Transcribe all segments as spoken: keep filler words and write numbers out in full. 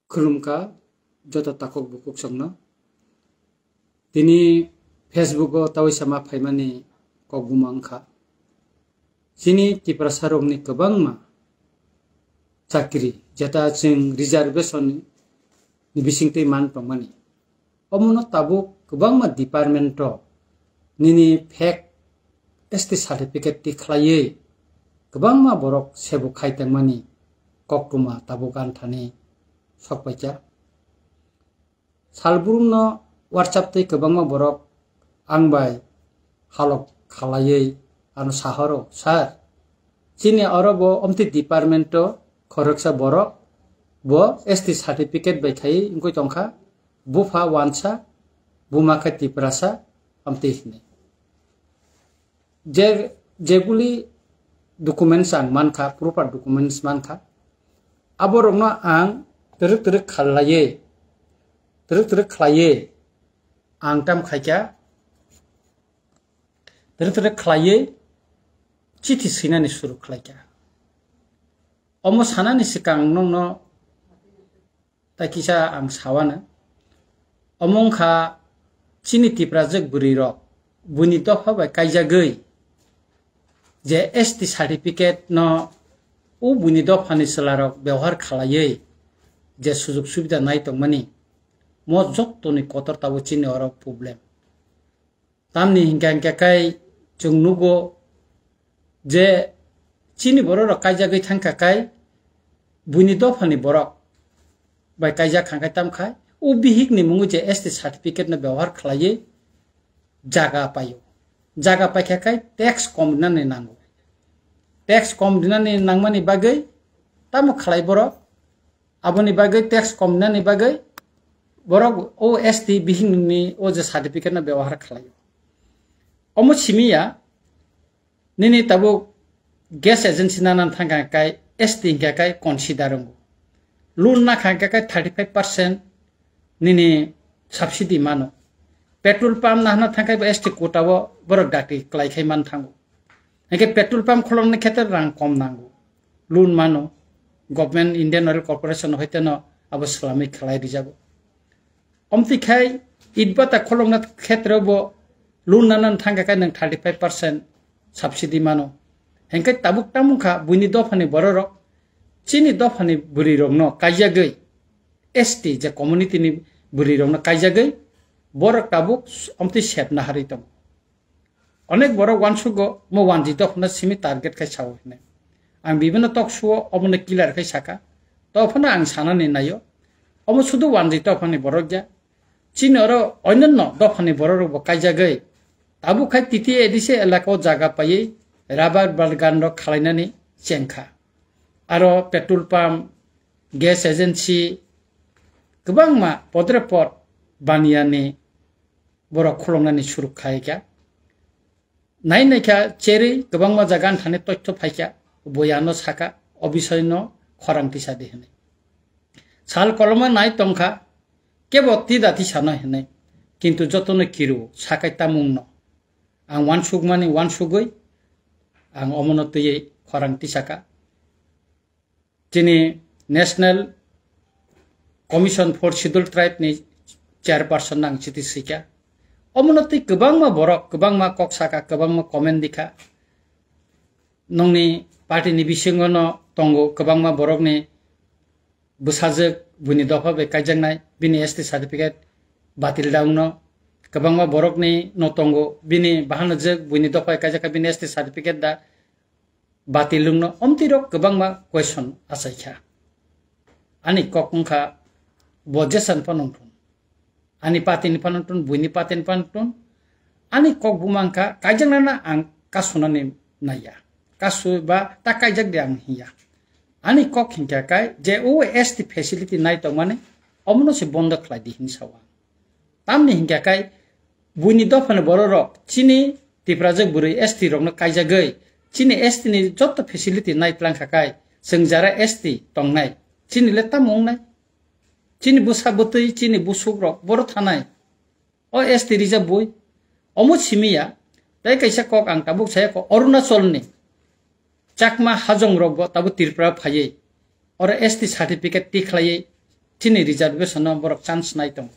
Khulumkha joto takhuk bukhuk songno. Tini Facebook o tawi sama phaimani kok buma wngkha. Chini Tiprasa rokni kwbangma chakri, jeta chwng reservation ni bisingtwi man tongmani. Omono tabuk kwbangma department o nini fake S T certificate ti khlaiwi kwbangma borok sebuk khai tongmani koktwma tabuk anthani sok paikha. Salbrumno WhatsApp tei kwbangma borok ang bai halok khalaiwi ano sahoro, "Sir, chini oro bo omtwi department o khoroksa borok bo S T certificate bai khai wngwi tongkha, bupha wansa, buma khe Tiprasa," omtwi hwnwi. Je, jeguli documents ang mankha, proper documents mankha, aborokno ang twrwk twrwk khalaiwi, twrwk twrwk khlaiwi ang tam khaikha, twrwk twrwk khlaiwi chithi swinani suru khlaikha. Omo sanani swkang nokno tai kisa ang sawano. Omo wngkha chini Tiprajwk bwrwirok buini dopha bai kaijagwi je S T certificate no o buini dophani chwlarok bebohar khalaiwi je sujok subida nai tongmani, mo jottoni kotor tabuk chini oro problem. Tamni hinkha hinkha khai chwng nugo je chini bororok kaijagwi thangkha khai buini dophani borok bai kaijak kha khai tam khai o bihikni mungwi je S T certificate no bebohar khlaiwi jaga paio. Jaga paikha khai tax kom rinani nango. Tax kom rinani nangmani bagwi tamo khlai borok? Aboni bagwi tax kom rinani bagwi borok o S T bihikni o je certificate no bebohar khlaio. Omo simi ya, nini tabuk gas agency nana thangkha kai S T hinkha kai consider wngo. Loan nakha hinkha kai thirty five percent nini subsidy mano. Petrol pump nahna thangkhai bo S T quota o borok dati klai khai man thango. Hinkhe petrol pump kholongni khetre rang kom nango. Loan mano. Government Indian Oil Corporation hoiteno abo swlamwi khlai rijago. Omtwi khai it bata kholongna khetre bo loan nana thangkha kai nang thirty five percent subsidy mano. Hinkhe tabuk tamungkha buini dophani bororok chini dophani bwrwirokno kaijagwi S T je community ni bwrwirokno kaijagwi borok tabuk omtwi sep naharwi tongo. Onek borok uansugo mo wanjwi dophano simi target khai sao hinwi. Ang bibino talk show o omono clear khai saka. Dophano ang sanani naio. Omo sudu wanjwi dophani borok ya. Chini oro onyanno dophani borok rokbo kaijagwi. Tabuk khai T T A D C elaka o jaga paiwi rubber bagan rok khalainani chengkha. Aro petrol pump, gas agency, kwbangma podre pod baniyani borok khuloknani suruk khai kha. Nai nai kha cherwi kwbangma jaga ani thani toitho phai kha, boyano saka, o bisoi no khorang tisa di hinwi. Sal koloma nai tongkha, kebo tida tisano hinwi, kintu jotono kiru sakai tamungno. Ang uansukmani uansugwi, ang omono twiwi khorang tisaka. Chini National Commission for Scheduled Tribe ni chairperson ang chiti sika. Omono twi kwbangma borok, kwbangma kok saka, kwbangma comment dikha. Nongni party ni bisingo no tongo kwbangma borokni bwsajwk buini dopha bai kaijaknai, bini S T certificate batil da wngno. Kwbangma borokni no tongo bini bahanajwk buini dopha bai kaijakha bini S T certificate da batil wngno. Omtwi rok kwbangma question achaikha. Ani kok wngkha bo jesan phano wngthun. Ani party ni phano wngthun, buini party ni phano wngthun. Ani kok buma wngkha, kaijaknana ang kasunani naiya. Kasu ba ta kaijak de ang hiya. Ani kok hinkha kai je o S T facility nai tongmani omono se bondo khlai di hinwi sao ang. Tamni hinkha kai buini dophani bororok chini Tiprajwk bwrwi S T rokno kaijagwi chini S T ni joto facility nai tlang kha kai chwng jara S T tongnai chini le tamo wngnai? Chini bwsa bwtwi, chini busukrok boro thanai. O S T rijak bui. Omo simi ya. Tei kaisa kok ang tabuk saya kok Arunachalni Chakma hajong rok bo tabuk Tripura phaiwi. Oro S T certificate ti khlaiwi. chini reservation no borok chance nai tongo.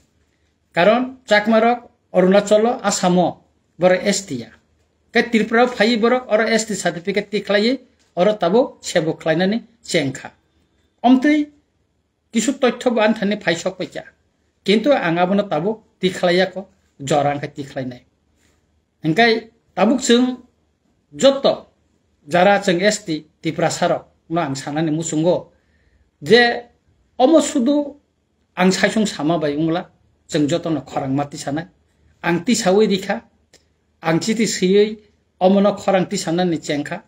Karon Chakma rok Arunachal o, Assam o borok S T ya. Khe Tripura o phaiwi borok oro S T certificate twi khlaiwi oro tabuk sebo khlainani chengkha. Omtwi kisu toitho bo ani thani phai sok paikha. Kintu ang abono tabuk twi khlaiya kho, jora wngkha twi khlainai. Hingkai tabuk chwng joto jara chwng S T Tiprasa rok no ang sanani muchungo je omo sudu ang saisung sama bai wngla chwng joto no khorang ma tisanai. Ang tisawi rikha, ang chiti swiwi omo no khorang tisanani chengkha,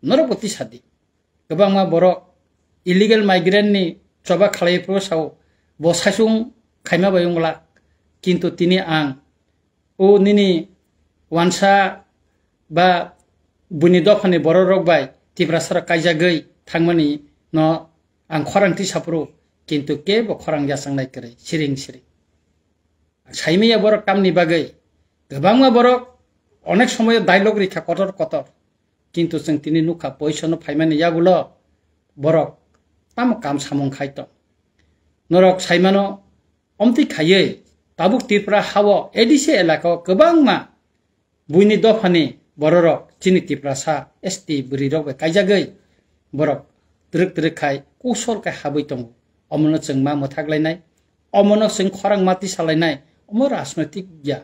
norok bo tisadi. Kwbangma borok illegal migrant ni choba khlai phuru sao bo saisung khaima bai wngla, kintu tini ang o nini wansa ba buini dophani borok rok bai Tiprasa rok kaijagwi thangmani no ang khorang tisa phuru, kintu kebo khorang yachang nai kwrwi siring siring. Saimaya borok tamni bagwi kwbangma borok onek somoyo dialogue rikha kotor kotor, kintu chwng tini nukha poisono phaimani yagulo borok tamo kam samung khai tong. Norok saimano omtwi khaiwi tabuk Tripura hao A D C elaka o kwbangma buini dophani bororok chini Tiprasa S T bwrwirok bai kaijagwi borok twrwk twrwk khai kusol khai habwi tongo. Omono chwng ma mwthak lainai, omono chwng khorang ma tisa lainai, omo rajnoitik ya.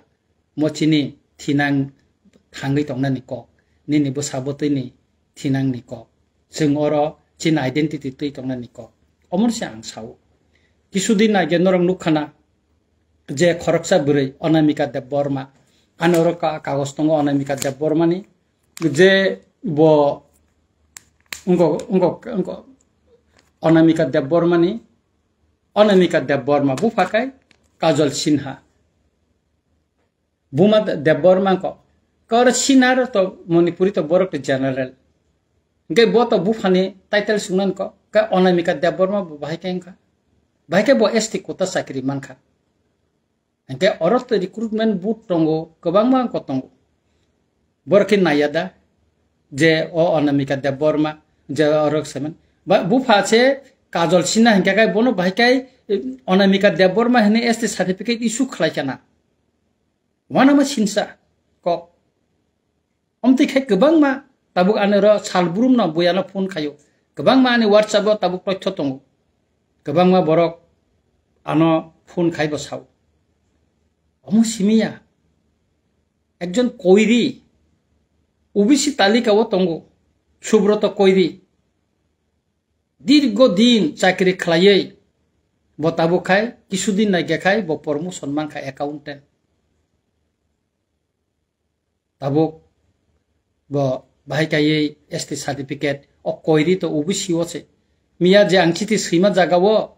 Mo chini thinang thangwi tongnani kok, nini bwsa bwtwini thinangni kok, chwng oro chini identity twi tongnani kok. Omono se ang sao. Kisudin age norok nukha na je khoroksa bwrwi Anamika Debbarma, ani oro ka-, kagoj tongo Anamika Debbarmani, je bo wngkok, wngkok, wngkok Anamika Debbarmani, Anamika Debbarma bupha kai Kajol Sinha. Buma De-, Debbarma ko. Kor Sinar to Manipuri to borok to general. Hingke bo to buphani title sungnan ko. Ka Anamika Debbarma bo bahai khe wngkha. Bahai khe bo S T quota chakri mankha. Hingke oro to recruitment board tongo, kwbangma ko tongo. Borok khe naiya da je o Anamika Debbarma je oro semen. Ba bupha se Kajol Sinha hingke kai bono bahai kai, eh, Anamika Debbarma hini S T certificate issue khlai kana. Wanama sinsa kok. Omtwi khe kwbangma tabuk ani oro sal brumno buyano phone khaio. Kwbangma ani WhatsApp o tabuk toitho tongo. Kwbangma borok ano phone khaibo sao. Omo simiya. Ekjon koiri O B C talika o tongo. Subroto Koiri. Dirgo din chakri khlaiwi bo tabuk khai, kisudin naigekhai bo promotion mankha accountant. Tabuk bo bahai kaiwi S T certificate o koiri to O B C o se. Miya je ang chiti swima jaga o,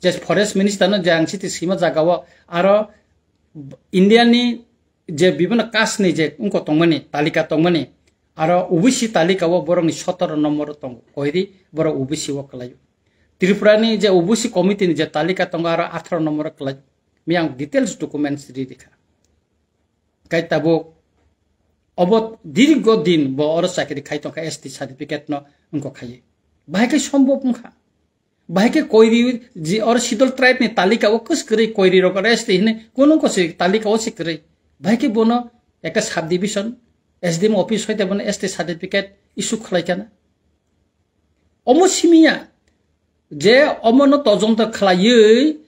je forest minister no je ang chiti swima jaga o, aro India ni je bibhinno caste ni je wngko tongmani, talika tongmani, aro O B C talika o borokni sotoro nombor o tongo, koiri borok O B C o kwlaio. Tripura ni je O B C committee ni je talika tongo, aro atharo nombor o kwlaio. Miya ang details documents ri rikha. Kai tabuk obo dirgo din bo oro chakri khai tongkha S T certificate no wngko khaiwi. Bahai khe sombhob wngkha. Bahai khe koiri je oro schedule tribe ni talika o kwswk kwrwi koiri rok oro S T hinwi kunu ko se talika o se kwrwi. Bahai khe bono ekta sub division S D M office hoite bono S T certificate issue khlai kana. Omo simiya je omono todonto khlaiwi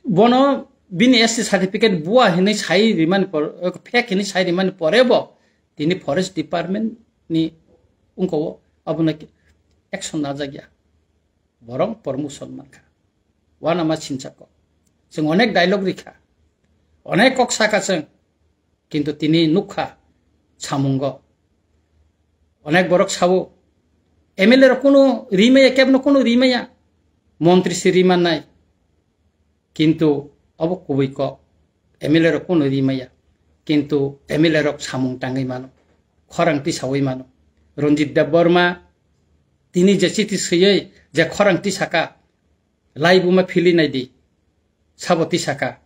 bono bini S T certificate bua hinwi sai rimani por, fake hinwi sai rimani pore bo tini forest department ni wngko abono action najak ya. Borok promotion mankha. Wanama sinchako. Chwng onek dialogue rikha. Onek kok saka chwng. Kintu tini nukha samungo. Onek borok sao, M L A rok kunu rimaya, kebno kunu rimaya. Montri se rimanai. Kintu obo kubui kok. M L A rok kunu rimaya. Kintu M L A rok samung tangwi mano. Khorang tisawi mano. Ranjit Debbarma tini je chiti swiwi je khorang tisaka, laibuma phili naidi. Sabo tisaka,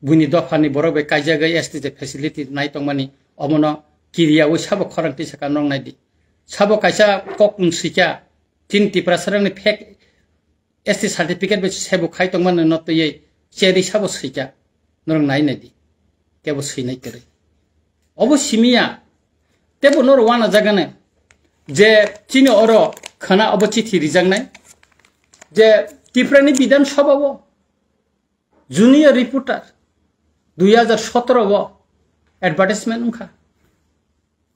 buini dophani borok bai kaijagwi S T je facility nai tongmani, omono kiriyawi sabo khorang tisaka nong naidi. Sabo kaisa kok nwng swikha, chini Tiprasarokni fake S T certificate bai sebo khai tongmani no twiwi cheri sabo swikha. Norok nai nai di. Kebo swinai kwrwi. Obo simiya. Tebo norok wana jagani. Je chini oro khana obo chithi rijaknai. Je Tiprani Bidhan Sabha o junior reporter dui hajar sotoro o advertisement wngkha.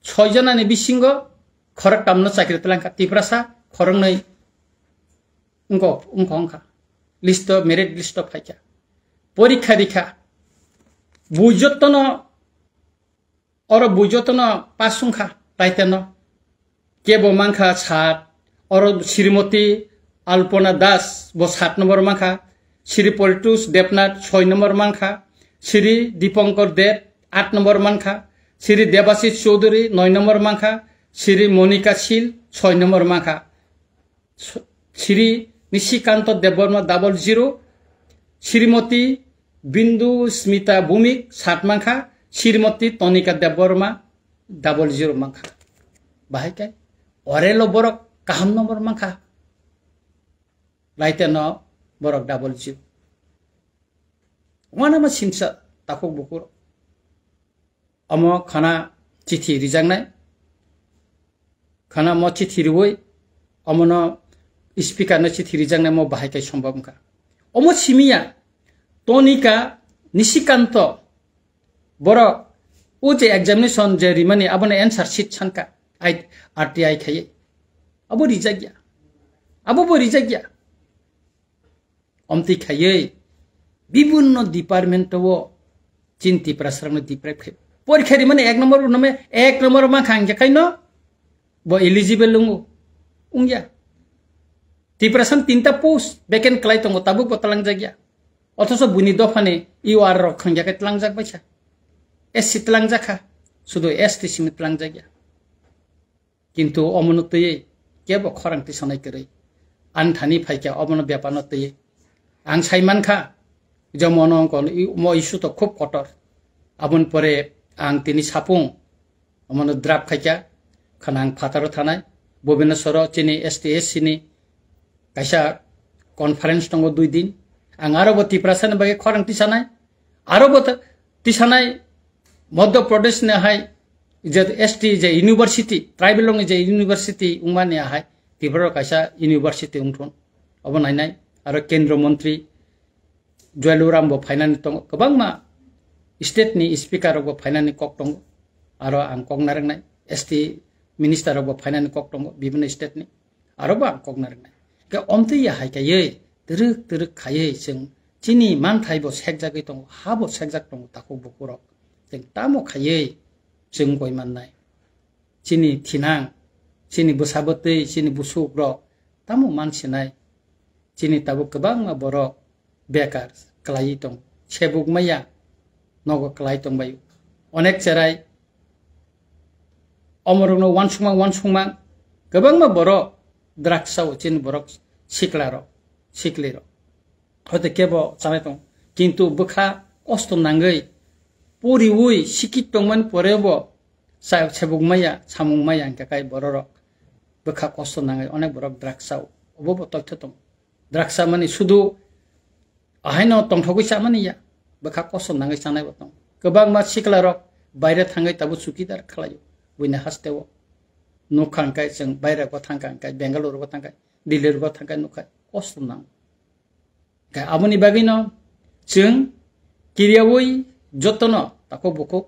Soi jonani bisingo khoroktamno chakri twlangkha, Tiprasa khoroknwi wngkha, wngkha, wngkha. List o, merit list o phaikha. Porikha rikha. Bui jottono, oro bui jottono pass wngkha, taiteno. Kebo mankha sat, oro Srimoti Alpona Das bo sat nombor mankha, Sri Politus Debnath soi nombor mankha, Sri Dipankar Deb aat nombor mankha, Sri Debashis Choudhury noi nombor mankha, Sri Monika Sil soi nombor mankha, Sri Nishikanto Debbarma double zero, Srimoti Bindu Smita Bhumik sat mankha, Srimoti Tonika Debbarma double zero mankha. Bahai kai orelo borok kaham nombor mankha. Laite no borok double zero. Wanama simsa takhuk bukur. Omo khana chithi rijaknai. Khana mo chithi riwi omono speaker no chithi rijaknai mo bahai kai sombab wngkha. Omo simiya Tonika Nishikanto borok o je examination je rimani abono answer sheet sanka. Ai R T I khaiye. Abo rijakya. Abo bo rijakya. Omtwi khaiwi bibinno department o chin Tiprasarokno deprive khai. Porikha rimani ek number bo nome ek number mankha hingkhe kaino bo eligible wngo. Wngya. Tiprasani tinta post vacant kwlai tongo, tabuk bo twlangjakya. Othoso buini dophani U R rok hingkhe tlangjak baisa. S C twlangjakha, sudu S T simi twlangjakya. Kintu omono twiwi kebo khorang tisanai kwrwi. Ani thani phaikha omono bepano twiwi. Ang sai mankha, je mono ongkon i-, mo issue to khub kotor. Aboni pore ang tini sapung, omono draft khaikha, khana ang phataro thanai, Bhubaneswaro chini S T S C ni kaisa conference tongo dui din. Ang aro bo Tiprasani bagwi khorang tisanai, aro bo ta-, tisanai Madhya Pradesh ni hai je S T je university, tribal ni je university wngmani hai Tripura kaisa university wngthun. Obo nainai aro Kendra Mantri Jualuram bo phainani tongo, kwbangma state ni speaker rok bo phainani kok tongo. Aro ang kok narwknai S T minister rok bo phainani kok tongo bibinno state ni. Aro bo ang kok narwknai. Khe omtwi ya hai kaiwi twrwk twrwk khaiwi chwng chini manthai bo sekjagwi tongo, ha bo sekjak tongo takhuk bukurok. Chwng tamo khaiwi chwng goi mannai? Chini thinang, chini bwsa bwtwi, chini busukrok tamo mansinai? Chini tabuk kwbangma borok bekar kwlaiwi tongo. Sebuk maya nogo kwlai tongbaio. Onek cherai omorokno uansukma uansukma kwbangma borok drugs o chini borok siklarok, siklirok. Hoite kebo chanai tongo. Kintu bwkha kosto nangwi poriwi sikit tongmani porebo sa-, sebuk maya, samung maya hingkha kai bororok bwkha kosto nangwi onek borok drugs o. Obo bo toitho tongo. Drugs mani sudu ahaino tongthogwi chamani ya, bwkha kosom nangwi chanai bo tongo. Kwbangma sikla rok baire thangwi tabuk chukidar khlaio, buini hasteo. Nukha hwnkhe chwng baire bo thangkha hwnkhe, Bengaluru bo thangkha, Delhi bo thangkha, nukha kosom nang. Khe aboni bagwino chwng kiriyawi jotono takhuk bukhuk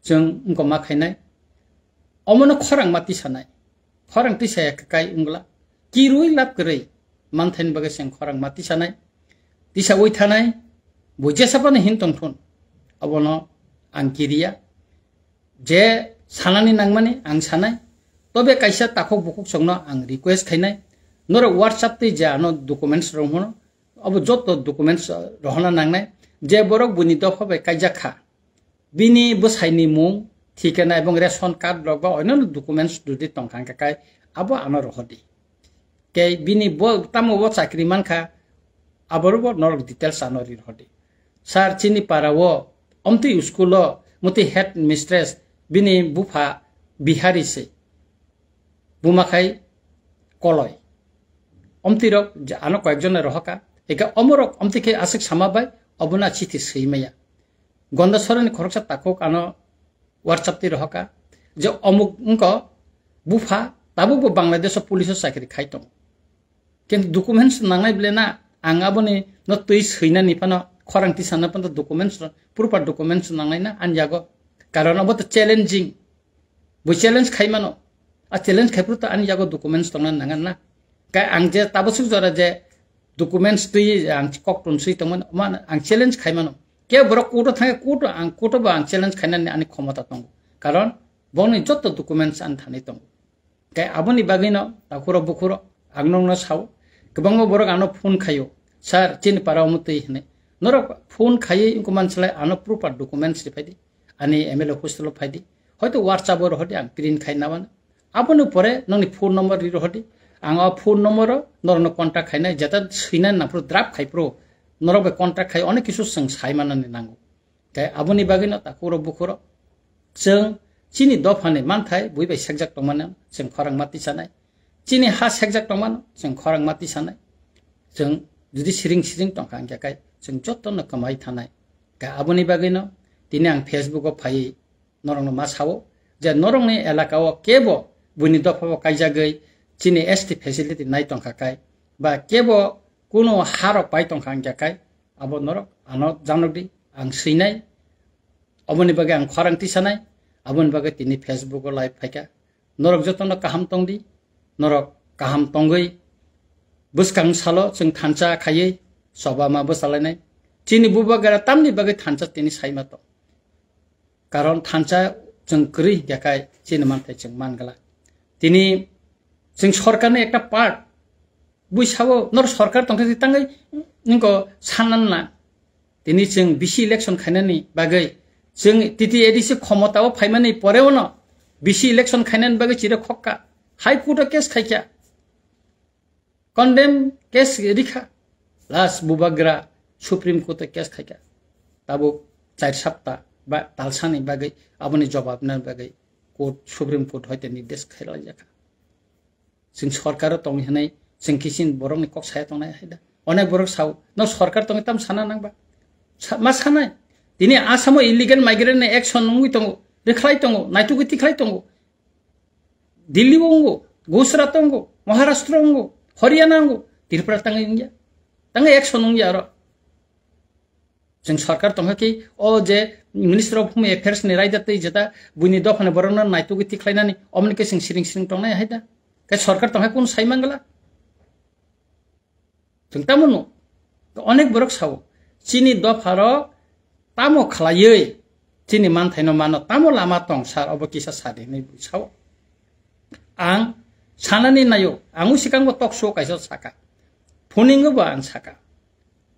chwng wngkoma khainai. Omono khorang ma tisanai. Khorang tisaya kwkai wngla. Kirui lab kwrwi manthaini bagwi chwng khorang ma tisanai. Tisaui thanai. Bo jesa phano hin tongthun. Abono ang kiriya. Je sanani nangmani ang sanai. Tobe kaisa takhuk bukhuk chwngno ang request khainai. Norok WhatsApp tei je ano documents rok hwno. Abo joto documents rohorna nangnai. Je borok buini dopha bai kaijak kha. Bini bwsaini mung, thikana ebong ration card rok ba onno documents jodi tongkha hwnkhe kai abo ano rohordi. Kei bini bo tamo bo chakri mankha, aboro bo norok details ano ri rohordi. Sir, chini para o omtwi school o motwi head mistress bini bupha Bihari se. Buma khai Koloi. omtwi rok je ano koyekjon rohoka, eke omorok omtwi khe aswk sama bai obono chithi swi maya. Gonda sorani khoroksa takhuk ano WhatsApp twi rohoka je omuk wngko bupha tabukbo Bangladesh o police o chakri khai tongo. Kintu documents nangnai bwle na, ang aboni no twi swinani phano, khorang tisana phano documents, proper documents nangnai na ani yago. Karon abo to challenging. Bo challenge khai mano. A challenge khai phuru to ani yago documents tongna nangan na. Kai ang je tabasuk jora je documents twi ang kok tun swi tongmani, man ang challenge khai mano. Ke borok court o thangkhe court o ang, court o bo ang challenge khainani ani khomota tongo. Karon boni jotto documents ani thani tongo. Khe aboni bagwino takhuro bukhuro ang nokno sao, kwbangma borok ano phone khaio, "Sir, chini para omo twi," hinwi. Norok phone khaiwi wngkha mansalai ano proper documents ri phaidi, ani M L A hostel o phaidi, hoito WhatsApp o rohordi, ang print khai nabana. Aboni pore nokni phone number ri rohordi, ang o phone number o norokno contact khainai, jeta swinani nangphuru draft khai phuru norok bai contact khai onek kisu chwng sai manani nango. Tei aboni bagwino takhuro bukhuro chwng chini dophani manthai bui bai sekjak tongmano chwng khorang ma tisanai. Chini ha sekjak tongmano chwng khorang ma tisanai. Chwng jodi siring siring tongkha hwnkhe kai chwng jotono kwmai thanai. Khe aboni bagwino tini ang Facebook o phaiwi norokno ma sao je norokni elaka o kebo buini dopha o kaijagwi chini S T facility nai tongkha kai ba kebo kuno harok pai tongkha hwnkhe kai abo norok ano janokdi, ang swinai, aboni bagwi ang khorang tisanai, aboni bagwi tini Facebook o live phaikha. Norok jotono kaham tongdi, norok kaham tongwi bwskang salo chwng thansa khaiwi choba ma bwsalainai. Chini bubagra tamni bagwi thansa tini saima tong. Karon thansa chwng kwrwi hwnkhe kai chini manthai chwng mangla. Tini chwng sorkarni ekta part bui sao nor sorkar tongkhe tangwi ningko sanna na. Tini chwng B C election khainani bagwi chwng T T A D C khomotao phaimani poreo no B C election khainani bagwi chire khokka. High Court o case khaikha. Condemn case rikha. Last bubagra Supreme Court o case khaikha. Tabuk char sapta ba talsani bagwi aboni jobab nani bagwi court, Supreme Court hoite nirdesh khailaijakha. Chwng sorkaro tong hinwi chwng kisin borokni kok saya tongnai hai da. Onek borok sao, "No sorkar tongwi tam sana nangba?" Sa-, ma sanai. Tini Assam o illegal migrant ni action wngwi tongo, rikhlai tongo, naitugwi tikhlai tongo. Delhi o wngo, Gujarat o wngo, Maharashtra o wngo, Haryana o wngo, Tripura tangwi wngya. Tangwi action wngya oro. Chwng sorkar tongkha ki o je Minister of Home Affairs ni raida tei jeta buini dophani borokno naitugwi tikhlainani omoni khe chwng siring siring tongnai hai da. Khe sorkar tongkha kunu sai mangla? Chwng tamo no onek borok sao chini dopharok tamo khlaiwi chini manthaino mano tamo lama tong sir obo kisa sadi hinwi sao. Ang sanani naio, ang usikangbo talk show kaisa saka. Phuningo bo ang saka.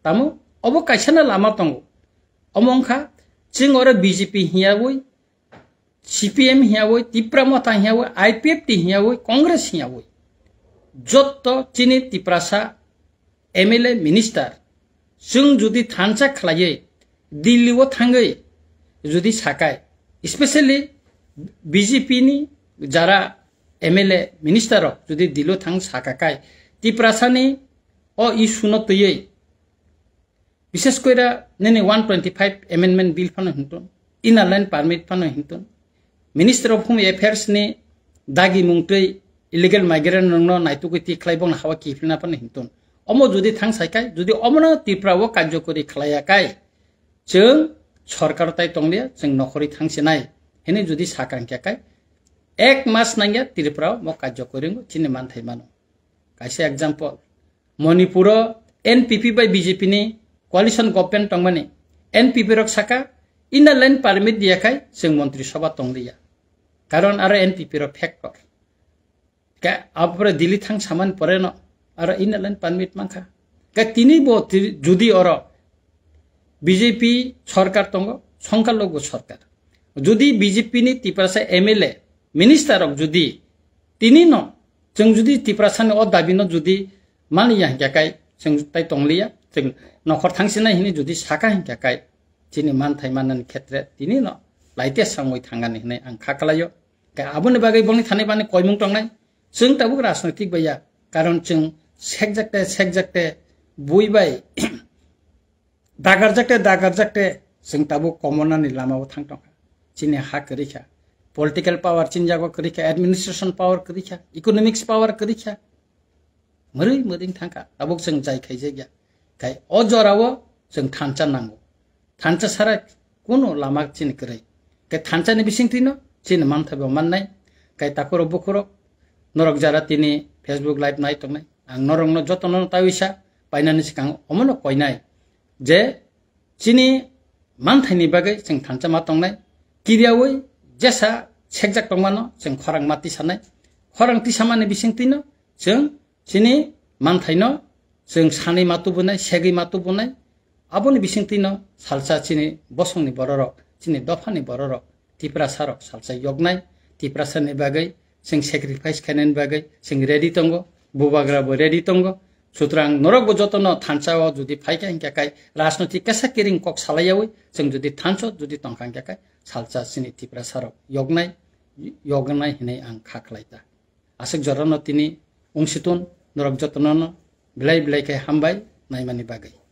Tamo obo kaisano lama tongo. Omo wngkha chwng oro B J P hiyawi, C P M hiyawi, Tipra Motha hiyawi, I P F T hiyawi, Congress hiyawi. Jotto chini Tiprasa M L A minister chwng jodi thansa khlaiwi Delhi o thangwi jodi sakai, especially B J P ni jara M L A minister rok jodi Delhi o thang sakakai, Tiprasa ni o issue no twiwi, bishes koira nini one twenty five amendment bill phano hintun, inner line permit phano hintun, Minister of Home Affairs ni dagi mungtwi illegal migrant rokno naitugwi tikhlai bongni hawa kiphilna phano hintun. Omo jodi thang saikai, jodi omono Tripura o karjokori khlaiyakai, chwng sorkar tai tonglia, chwng nokhorwi thangsinai hinwi jodi sakang khe kai, ek mas nangya Tripura o mo karjokori wngo chini manthai mano. Kaisa example, Manipur o N P P bai B J P ni coalition government tongmani, N P P rok saka inner line permit diyakhai chwng montri sabha tongliya. Karon aro N P P rok factor. Ka-, abore Delhi thang saman pore no aro inner line permit mankha. Ka tini bo ti-, judi oro B J P sorkar tongo, songkar logo sorkar. Judi B J P ni Tiprasa M L A, minister rok judi tini no, chwng judi Tiprasa ni o dabi no judi mani ya hingkha kai, chwng tai tongliya, chwng nokhor thangsinai hini judi saka hingkha kai, chini manthai mannani khetre tini no laite sangwi thangani hinwi ang kha kalaio. Khe aboni bagwi bongni thani bani koimung tongnai. Chwng tabuk rajnoitik bai ya, karon chwng sekjakte sekjakte bui bai dagarjakte dagarjakte chwng tabuk komonani lamao thang tongkha. Chini ha kwrwi kha, political power chini jago kwrwi kha, administration power kwrwi kha, economics power kwrwi kha, mwrwi mwrwi thangkha, tabuk chwng jai khaijakya. Khai o jorao chwng thansa nango, thansa sara kuno lama chini kwrwi. Khai thansani bisingtwino chini manthai bo mannai. Khai takhurok bukhurok norok jara tini Facebook live nai tongnai, ang norokno jotono tawisa painani swkang omono koinai je chini manthaini bagwi chwng thansa ma tongnai. Kiriyawi jesa sekjak tongmano chwng khorang ma tisanai. Khorang tisamani bisingtwino chwng chini manthaino chwng sanwi ma tubunai, segwi ma tubunai. Aboni bisingtwino salsa chini bosongni bororok, chini dophani bororok, Tiprasarok salsa yoknai. Tiprasani bagwi chwng sacrifice khainani bagwi chwng ready tongo, bubagra bo ready tongo. Sutrang norok bo jotono thansa o jodi phaikha hinkhe kai rajnotik kesa kiring kok salaiyawi chwng jodi thansa jodi tongkha hinkhe kai salsa chini Tiprasarok yoknai, yoknai hinwi ang kha khlai ta. Aswk jorano tini wngsitun norok jotono belai belai khe hambai naimani bagwi.